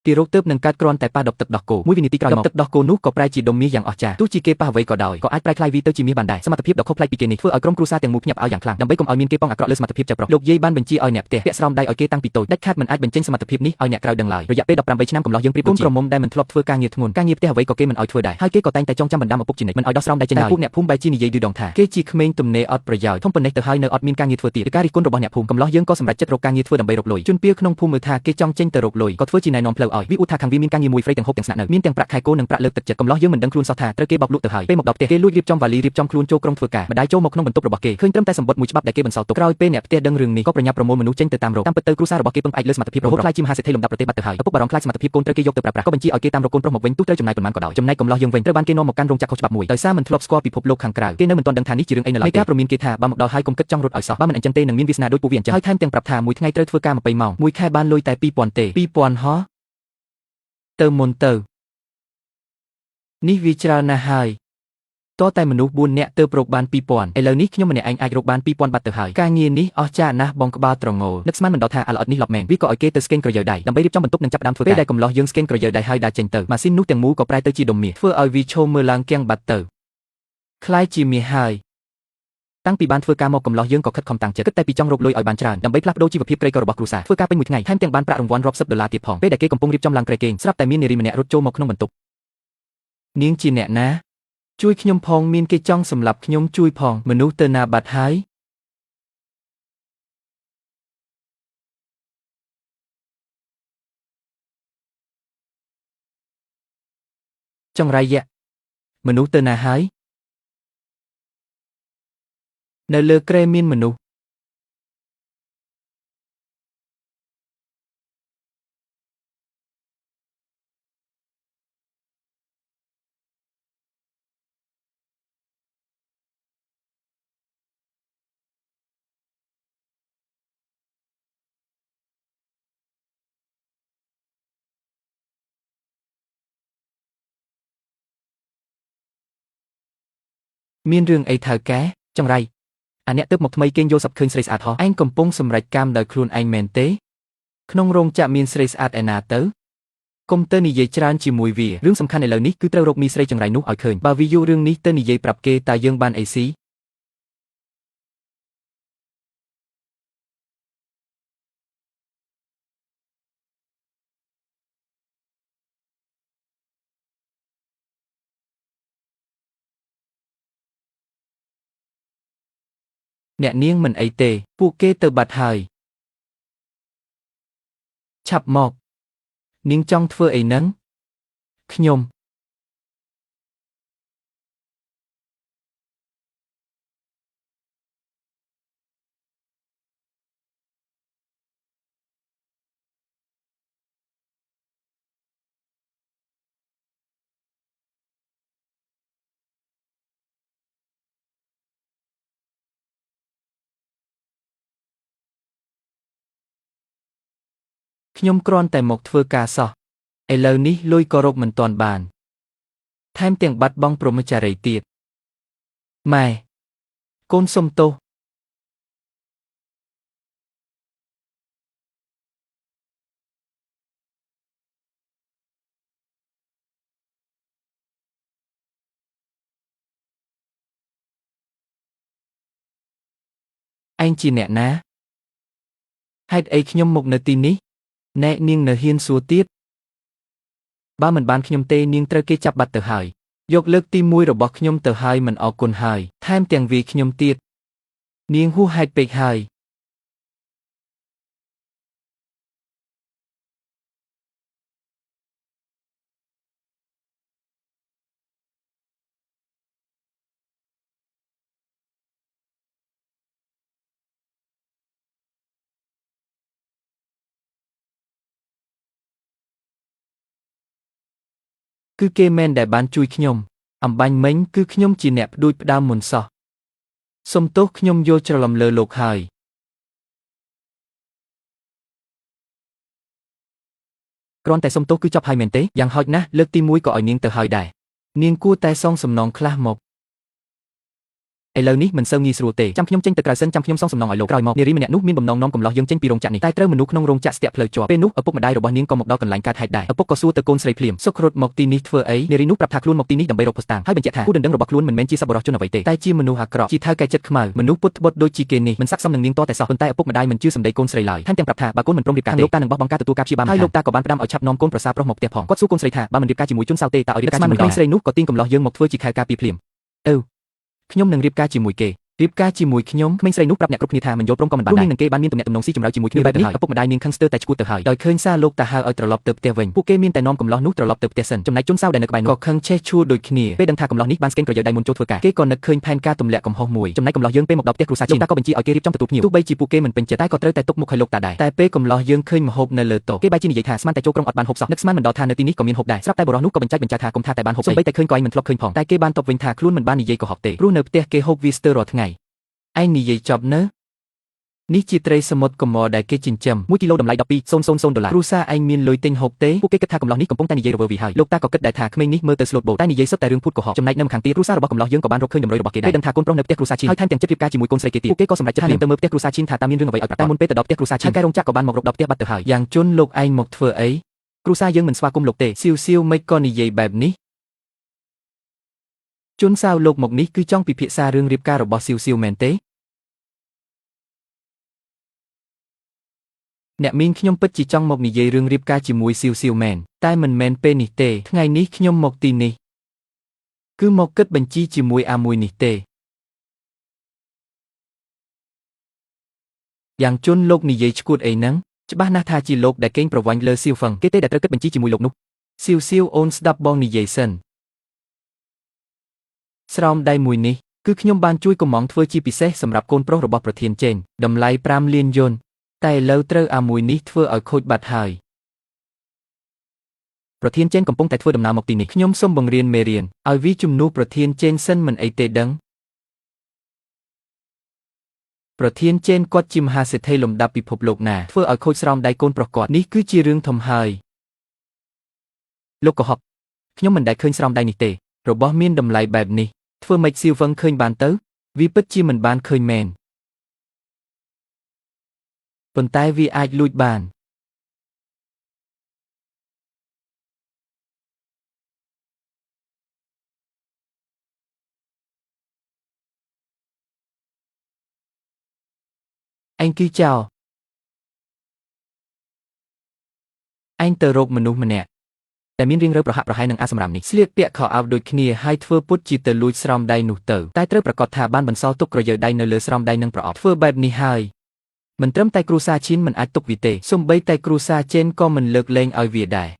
ទារកទើបនឹងកើតគ្រាន់តែប៉ះដបទឹកដោះគោមួយវិនាទីក្រោយមកដបទឹកដោះគោនោះក៏ប្រែជាដុំមាសយ៉ាងអស្ចារ្យទោះជាគេប៉ះអ្វីក៏ដោយក៏អាចប្រែក្លាយវាទៅជាមាសបានដែរសមត្ថភាពដ៏ខុសប្លែកពីគេនេះធ្វើឲ្យក្រុមគ្រួសារទាំងមូលភ្ញាក់ផ្អើលយ៉ាងខ្លាំងដើម្បីកុំឲ្យមានគេប៉ងអាក្រក់លើសមត្ថភាពចៅប្រុសលោកយាយបានបញ្ជាឲ្យអ្នកផ្ទះពាក់ស្រោមដៃឲ្យគេតាំងពីតូចដាច់ខាតមិនអាចបញ្ចេញសមត្ថភាពនេះឲ្យអ្នកក្រៅដឹងឡើយរយៈពេល18ឆ្នាំកំឡោះយើងប្រៀបដូចជាកូនក្រមុំដែលមិនធ្លាប់ធ្វើការងារធ្ងន់ការងារផ្ទះអ្វីក៏គេមិនឲ្យធ្វើដែរហើយគេក៏តែងតែចងចាំបណ្ដាំឪពុកជានិច្ចមិនឲ្យដោះស្រោមដៃចេញឡើយតែពួកអ្នកភូមិបែរជានិយាយឌឺដងថាគេជាក្មេងទំនេរអត់ប្រយោជន៍ធំប៉ុណ្ណេះទៅហើយនៅអត់មានការងារធ្វើទៀតការរិះគន់របស់អ្នកភូមិកំឡោះយើងក៏សម្រេចចិត្តរកការងារធ្វើដើម្បីរកលុយជនពៀក្នុងភូមិមើលថាគេចង់ចេញទៅរកលុយក៏ធ្វើជាណែនាំផ្លូវឲ្យវាអួតថាខាងវាមានការងារមួយហ្វ្រីទាំងហូបទាំងស្នាក់នៅមានទាំងប្រាក់ខែគោនិងប្រាក់លើកទឹកចិត្តកំឡោះយើងមិនដឹងខ្លួនសោះថាត្រូវគេបោកលក់ទៅហើយពេលមកដល់ផ្ទះគេលួចរៀបចំវ៉ាលីរៀបចំខ្លួនចូលក្រុងធ្វើការម្ដាយចូលមកក្នុងបន្ទប់របស់គេឃើញត្រឹមតែសម្បត្តិមួយច្បាប់ដែលគេបន្សល់ទុកក្រោយពេលអ្នកផ្ទះដឹងរឿងនេះក៏ប្រញាប់ប្រមូលមនុស្សចេញទៅតាមរកតាមពិតទៅគ្រួសាររបស់គេពឹងផ្អែកលើសមត្ថភាពរហូតក្លាយជាមហាសេដ្ឋីលំដាប់ប្រទេសបាត់ទៅហើយឪពុកបារម្ភខ្លាចសមត្ថភាពកូនត្រូវគេយកទៅប្រើប្រាស់ក៏បញ្ជាឲ្យគេតាមរកកូនប្រុសមកវិញទោះត្រូវចំណាយប៉ុន្មានក៏ដោយចំណែកកំឡោះយើងវិញត្រូវបានគេនាំមកកាន់រោងចក្រខុសច្បាប់មួយដោយសារមិនធ្លាប់ស្គាល់ពិភពលោកខាងក្រៅគេនៅមិនទាន់ដឹងថានេះជារឿងអីនៅឡើយទេការព្រមានគេថាបើមកដល់ហើយកុំគិតចង់រត់ឲ្យសោះបើមិនអញ្ចឹងទេនឹងមានវាសនាដូចពួកវាអញ្ចឹងហើយថែមទាំងប្រាប់ថាមួយថ្ងៃត្រូវធ្វើការ20ម៉ោងមួយខែបានលុយតែ2000ទេ2000ហោះទៅមុនទៅនេះវាច្រើនណាស់ហើយតតែមនុស្ស4នាក់ទើបរកបាន2000ឥឡូវនេះខ្ញុំម្នាក់ឯងអាចរកបាន2000បាត់ទៅហើយការងារនេះអស្ចារ្យណាស់បងក្បាលត្រងោលនឹកស្មានមិនដល់ថាអាល្អិតនេះឡប់មែនវាក៏ឲ្យគេទៅស្កេនក្រយើដៃដើម្បីរៀបចំបន្ទប់និងចាប់ផ្ដើមធ្វើការពេលដែលកំឡោះយើងស្កេនក្រយើដៃហើយដើរចេញទៅម៉ាស៊ីននោះទាំងមូលក៏ប្រែទៅជាដុំមាសធ្វើឲ្យវាឈោមើលឡើងគៀងបាត់ទៅក្លាយជាមាសហើយតាំងពីបានធ្វើការមកកំឡោះយើងក៏ខិតខំតាំងចិត្តគិតតែពីចង់រកលុយឲ្យបានច្រើនដើម្បីផ្លាស់ប្ដូរជីវភាពក្រីក្ររបស់គ្រួសារធ្វើការពេញមួយថ្ងៃថែមទាំងបានប្រាក់រង្វាន់រាប់សិបដុល្លារទៀតផងពេលដែលគេកំពុងរៀបចំឡើងក្រែគេងស្រាប់តែមាននារីម្នាក់រត់ចូលមកក្នុងបន្ទប់នាងជាអ្នកណាជួយខ្ញុំផងមានគេចង់សម្លាប់ខ្ញុំជួយផងមនុស្សទៅណាបាត់ហើយចង្រៃយៈមនុស្សទៅណាហើយនៅលើគ្រែមានមនុស្សមានរឿងអីថៅកែចង្រៃអាអ្នកទើបមកថ្មីគេងយល់សប្តិឃើញស្រីស្អាតហោះឯងកំពុងសម្រេចកម្មដោយខ្លួនឯងមែនទេក្នុងរោងចក្រមានស្រីស្អាតឯណាទៅកុំទៅនិយាយច្រើនជាមួយវារឿងសំខាន់ឥឡូវនេះគឺត្រូវរកមីស្រីចង្រៃនោះឲ្យឃើញបើវាយករឿងនេះទៅនិយាយប្រាប់គេតើយើងបានអីស៊ីអ្នកនាងមិនអីទេពួកគេទៅបាត់ហើយឆាប់មកនាងចង់ធ្វើអីនឹងខ្ញុំខ្ញុំគ្រាន់តែមកធ្វើការសោះឥឡូវនេះលុយក៏រកមិនទាន់បានថែមទាំងបាត់បង់ព្រហ្មចារីទៀតម៉ែកូនសុំទោសឯងជាអ្នកណាហេតុអីខ្ញុំមកនៅទីនេះណែនាងនៅហ៊ានសួរទៀតបើមិនបានខ្ញុំទេនាងត្រូវគេចាប់បាត់ទៅហើយយកលើកទី1របស់ខ្ញុំទៅហើយមិនអរគុណហើយថែមទាំងវាយខ្ញុំទៀតនាងហួសហេតុពេកហើយគឺគេមែនដែលបានជួយខ្ញុំអំបញ្ញមិញគឺខ្ញុំជាអ្នកផ្ដួចផ្ដើមមុនសោះសុំទោសខ្ញុំយល់ច្រឡំលើលោកហើយគ្រាន់តែសុំទោសគឺចប់ហើយមែនទេយ៉ាងហោចណាស់លើកទី1ក៏ឲ្យនាងទៅហើយដែរនាងគួរតែសងសំណងខ្លះមក ឥឡូវនេះមិនសូវងាយស្រួលទេចាំខ្ញុំចេញទៅក្រៅសិនចាំខ្ញុំសងសំណងឲ្យលោកក្រោយមកនារីម្នាក់នោះមានបំណងនាំកំឡោះយើងចេញពីរោងចក្រនេះតែត្រូវមនុស្សក្នុងរោងចក្រស្ទាក់ផ្លូវជាប់ពេលនោះឪពុកម្ដាយរបស់នាងក៏មកដល់កន្លែងកើតហេតុដែរឪពុកក៏សួរទៅកូនស្រីភ្លាមសុខរត់មកទីនេះធ្វើអីនារីនោះប្រាប់ថាខ្លួនមកទីនេះដើម្បីរកភស្តុតាងហើយបញ្ជាក់ថាគូដណ្ដឹងរបស់ខ្លួនមិនមែនជាសប្បុរសជនអ្វីទេតែជាមនុស្សអាក្រក់ជាថៅកែចិត្តខ្មៅមនុស្សពុតត្បុតដូចជាគេនេះមិនស័ក្តិសមនឹងនាងតតែសោះប៉ុន្តែឪពុកម្ដាយមិនជឿសម្ដីកូនស្រីឡើយថែមទាំងប្រាប់ថាបើកូនមិនព្រមរៀបការទេលោកតានឹងបោះបង់ការទទួលការព្យាបាលហើយលោកតាក៏បានផ្ដាំឲ្យឆាប់នាំកូនប្រសាប្រុសមកផ្ទះផងគាត់សួរកូនស្រីថាបើមិនរៀបការជាមួយជនសៅទេតើឲ្យរៀបការជាមួយនរណាស្រីនោះក៏ទាញកំឡោះយើងមកធ្វើជាខែលការពារភ្លាមអឺខ្ញុំនឹងរៀបការជាមួយគេរៀបការជាមួយខ្ញុំក្មេងស្រីនោះប្រាប់អ្នកគ្រប់គ្នាថាមិនយល់ព្រមក៏មិនបានដែរនាងនឹងគេបានមានទំនាក់ទំនងស៊ីជម្រៅជាមួយគ្នាបែបនេះឪពុកម្ដាយនាងខឹងស្ទើរតែឈួតទៅហើយដោយឃើញសារលោកតាហៅឲ្យត្រឡប់ទៅផ្ទះវិញពួកគេមានតែនាំកំឡោះនោះត្រឡប់ទៅផ្ទះសិនចំណែកជនសៅដែលនៅក្បែរនោះក៏ខឹងឆេះឈួលដូចគ្នាពេលដឹងថាកំឡោះនេះបានស្កេនក្រយើដៃមុនចូលធ្វើការគេក៏នឹកឃើញផែនការទម្លាក់កំហុសមួយចំណែកកំឡោះយើងពេលមកដល់ផ្ទះគ្រួសារឈិនលោកតាក៏បញ្ជាឲ្យគេរៀបចំទទួលភ្ញៀវទោះបីជាពួកគេមិនពេញចិត្តតែក៏ត្រូវតែទុកមុខឲ្យលោកតាដែរតែពេលកំឡោះយើងឃើញម្ហូបនៅលើតុគេបែរជានិយាយថាស្មានតែចូលក្រុងអត់បានហូបសោះនឹកស្មានមិនដល់ថានៅទីនេះក៏មានហូបដែរស្រាប់តែបុរសនោះក៏បញ្ជាក់ថាកុំថាតែបានហូបសូម្បីតែឃើញក៏ឯងមិនធ្លាប់ឃើញផងតែគេបានតបវិញថាខ្លួនមិនបាននិយាយកុហកទេព្រោះនៅផ្ទះគេហូបវាស្ទើររាល់ថ្ងៃឯងនិយាយចប់នៅនេះជាត្រីសមុទ្រកម្រដែលគេចិញ្ចឹម1គីឡូតម្លៃ12,000ដុល្លារគ្រួសារឯងមានលុយទិញហូបទេពួកគេគិតថាកំឡោះនេះកំពុងតែនិយាយរវើវីហើយលោកតាក៏គិតដែរថាក្មេងនេះមើលទៅស្លូតបូតតែនិយាយសុទ្ធតែរឿងភូតកុហកចំណែកនៅម្ខាងទៀតគ្រួសាររបស់កំឡោះយើងក៏បានរកឃើញតម្រុយរបស់គេដែរពេលដឹងថាកូនប្រុសនៅផ្ទះគ្រួសារឈិនហើយថែមទាំងចិត្តរៀបការជាមួយកូនស្រីគេទៀតពួកគេក៏សម្រេចចិត្តថានឹងទៅមើលផ្ទះគ្រួសារឈិនថាតើមានរឿងអ្វីឲ្យប្រាកដតែមុនពេលទៅដល់ផ្ទះគ្រួសារឈិនថៅកែរោងចក្រក៏បានមករកដល់ផ្ទះបាត់ទៅហើយយ៉ាងជន់លោកឯងមកធ្វើអីគ្រួសារយើងមិនស្វាគមន៍លោកទេស៊ីវស៊ីវមិនក៏និយាយបែបនេះជនសៅលោកមកនេះគឺចង់ពិភាក្សារឿងរៀបការរបស់ស៊ីវស៊ីវមែនទេអ្នកមីងខ្ញុំពិតជាចង់មកនិយាយរឿងរៀបការជាមួយស៊ីវស៊ីវមែនតែមិនមែនពេលនេះទេថ្ងៃនេះខ្ញុំមកទីនេះគឺមកគិតបញ្ជីជាមួយអាមួយនេះទេយ៉ាងជន់លោកនិយាយឈួតអីហ្នឹងច្បាស់ណាស់ថាជាលោកដែលកេងប្រវ័ញ្ចលើស៊ីវហ្វឹងគេទេដែលត្រូវគិតបញ្ជីជាមួយលោកនោះស៊ីវស៊ីវអូនស្ដាប់បងនិយាយសិនស្រោមដៃមួយនេះគឺខ្ញុំបានជួយកំងធ្វើជាពិសេសសម្រាប់កូនប្រុសរបស់ប្រធានចេនតម្លៃ5លានយុនតែឥឡូវត្រូវអាមួយនេះធ្វើឲ្យខូចបាត់ហើយប្រធានចេនកំពុងតែធ្វើដំណើរមកទីនេះខ្ញុំសូមបង្រៀនមេរៀនឲ្យវីជំនួសប្រធានចេនសិនមិនអីទេដឹងប្រធានចេនគាត់ជាមហាសេដ្ឋីលំដាប់ពិភពលោកណាធ្វើឲ្យខូចស្រោមដៃកូនប្រុសគាត់នេះគឺជារឿងធំហើយលោកកុហកខ្ញុំមិនដែលឃើញស្រោមដៃនេះទេរបស់មានតម្លៃបែបនេះធ្វើម៉េចស៊ីវហ្វឹងឃើញបានទៅវាពិតជាមិនបានឃើញមែនប៉ុន្តែវាអាចលួចបានឯងគឺចោលឯងទៅរកមនុស្សម្នាក់តែមានរាងរើប្រហាក់ប្រហែលនឹងអាសម្រាមនេះស្លៀកពាក់ខោអាវដូចគ្នាហើយធ្វើពុតជាទៅលួចស្រោមដៃនោះទៅតែត្រូវប្រកាសថាបានបន្សល់ទុកក្រយើដៃនៅលើស្រោមដៃនឹងប្រអប់ធ្វើបែបនេះហើយមិនត្រឹមតែគ្រួសារឈិនមិនអាចទុកវាទេសូម្បីតែគ្រួសារចេនក៏មិនលើកលែងឲ្យវាដែរ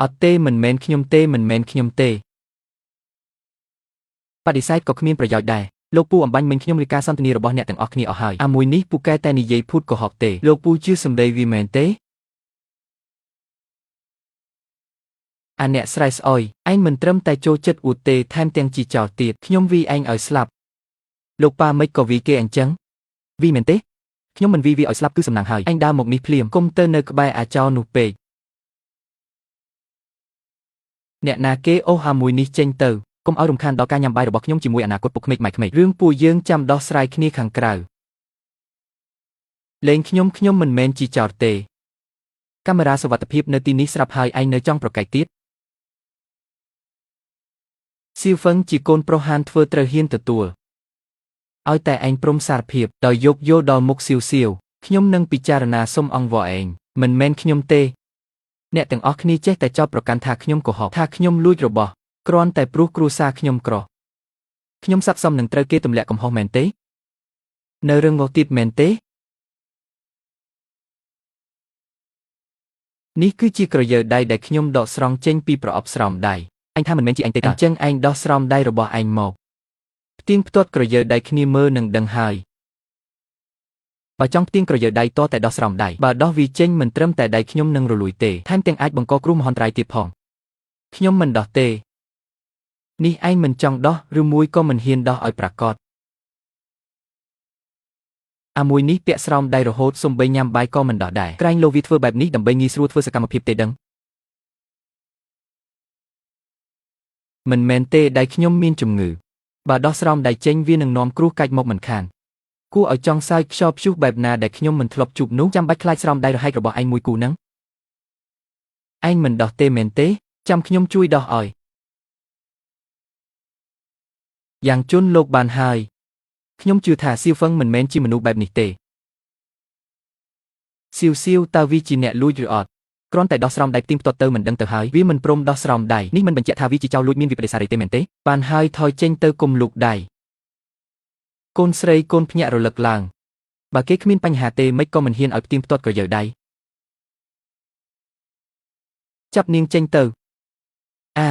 អត់ទេមិនមែនខ្ញុំទេមិនមែនខ្ញុំទេបដិសេធក៏គ្មានប្រយោជន៍ដែរលោកពូអំបញ្ញមិញខ្ញុំរាយការណ៍សន្ទនារបស់អ្នកទាំងអស់គ្នាអស់ហើយអាមួយនេះពូកែតែនិយាយភូតកុហកទេលោកពូជឿសម្ដីវាមែនទេអាអ្នកស្រែស្អុយឯងមិនត្រឹមតែចូលចិត្តអួតទេថែមទាំងជាចោលទៀតខ្ញុំវីឯងឲ្យស្លាប់លោកប៉ាមិនក៏វីគេអញ្ចឹងវីមែនទេខ្ញុំមិនវីវាឲ្យស្លាប់គឺសំណាងហើយឯងដើរមកនេះភ្លាមគុំទៅនៅក្បែរអាចោនោះពេកអ្នកណាគេអូសអាមួយនេះចេញទៅកុំឲ្យរំខានដល់ការញ៉ាំបាយរបស់ខ្ញុំជាមួយអនាគតពុកក្មេកម៉ែក្មេករឿងពួកយើងចាំដោះស្រាយគ្នាខាងក្រៅលេងខ្ញុំខ្ញុំមិនមែនជាចោរទេកាមេរ៉ាសុវត្ថិភាពនៅទីនេះស្រាប់ហើយឯងនៅចង់ប្រកែកទៀតស៊ីវហ្វឹងជាកូនប្រុសហានធ្វើត្រូវហ៊ានទទួលឲ្យតែឯងព្រមសារភាពដោយយោគយល់ដល់មុខសៀវសៀវខ្ញុំនឹងពិចារណាសុំអង្វរឯងមិនមែនខ្ញុំទេអ្នកទាំងអស់គ្នាចេះតែចោទប្រកាន់ថាខ្ញុំកុហកថាខ្ញុំលួចរបស់គ្រាន់តែព្រោះគ្រួសារខ្ញុំក្រខ្ញុំស័ក្តិសមនឹងត្រូវគេទម្លាក់កំហុសមែនទេនៅរឿងមកទៀតមែនទេនេះគឺជាក្រយើដៃដែលខ្ញុំដកស្រង់ចេញពីប្រអប់ស្រោមដៃឯងថាមិនមែនជាឯងទេអញ្ចឹងឯងដោះស្រោមដៃរបស់ឯងមកផ្ទៀងផ្ទាត់ក្រយើដៃគ្នាមើលនឹងដឹងហើយបើចង់ផ្ទៀងក្រយើដៃតតែដោះស្រោមដៃបើដោះវាចេញមិនត្រឹមតែដៃខ្ញុំនឹងរលួយទេថែមទាំងអាចបង្កគ្រោះមហន្តរាយទៀតផងខ្ញុំមិនដោះទេនេះឯងមិនចង់ដោះឬមួយក៏មិនហ៊ានដោះឲ្យប្រាកដអាមួយនេះពាក់ស្រោមដៃរហូតសំបីញ៉ាំបាយក៏មិនដោះដែរក្រែងលោវាធ្វើបែបនេះដើម្បីងាយស្រួលធ្វើសកម្មភាពទេដឹងមិនមែនទេដៃខ្ញុំមានជំងឺ បើដោះស្រោមដៃចេញវានឹងនាំគ្រោះកាចមកមិនខានគួរឲ្យចង់សើចខ្យល់ព្យុះបែបណាដែលខ្ញុំមិនធ្លាប់ជួបនោះចាំបាច់ខ្លាចស្រោមដៃរហែករបស់ឯងមួយគូនឹងឯងមិនដោះទេមែនទេចាំខ្ញុំជួយដោះឲ្យយ៉ាងជន់លោកបានហើយខ្ញុំជឿថាសៀវហ្វឹងមិនមែនជាមនុស្សបែបនេះទេសៀវសៀវតើវាជាអ្នកលួចឬអត់គ្រាន់តែដោះស្រោមដៃផ្ទៀងផ្ទាត់ទៅមិនដឹងទៅហើយវាមិនព្រមដោះស្រោមដៃនេះមិនបញ្ជាក់ថាវាជាចៅលួចមានវិបដិសារីទេមែនទេបានហើយថយចេញទៅគុំលូកដៃកូនស្រីកូនភ្ញាក់រលឹកឡើងបើគេគ្មានបញ្ហាទេមិនក៏មិនហ៊ានឲ្យផ្ទៀងផ្ទាត់ក្រយើដៃចាប់នាងចេញទៅអា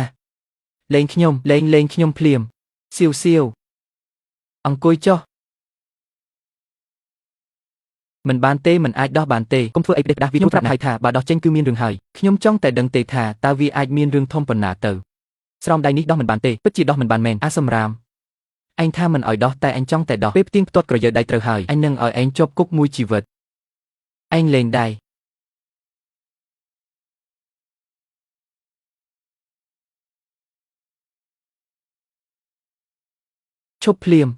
លេងខ្ញុំលេងលេងខ្ញុំភ្លាមសៀវសៀវអង្គុយចុះមិនបានទេមិនអាចដោះបានទេកុំធ្វើអីផ្ដេសផ្ដាស់វាខ្ញុំប្រាប់ហើយថាបើដោះចេញគឺមានរឿងហើយខ្ញុំចង់តែដឹងទេថាតើវាអាចមានរឿងធំប៉ុណ្ណាទៅស្រោមដៃនេះដោះមិនបានទេពិតជាដោះមិនបានមែនអាសំរាមឯងថាមិនឲ្យដោះតែឯងចង់តែដោះពេលផ្ទៀងផ្ទាត់ក្រយើដៃត្រូវហើយឯងនឹងឲ្យឯងជាប់គុកមួយជីវិតឯងលេងដៃឈប់ភ្លាម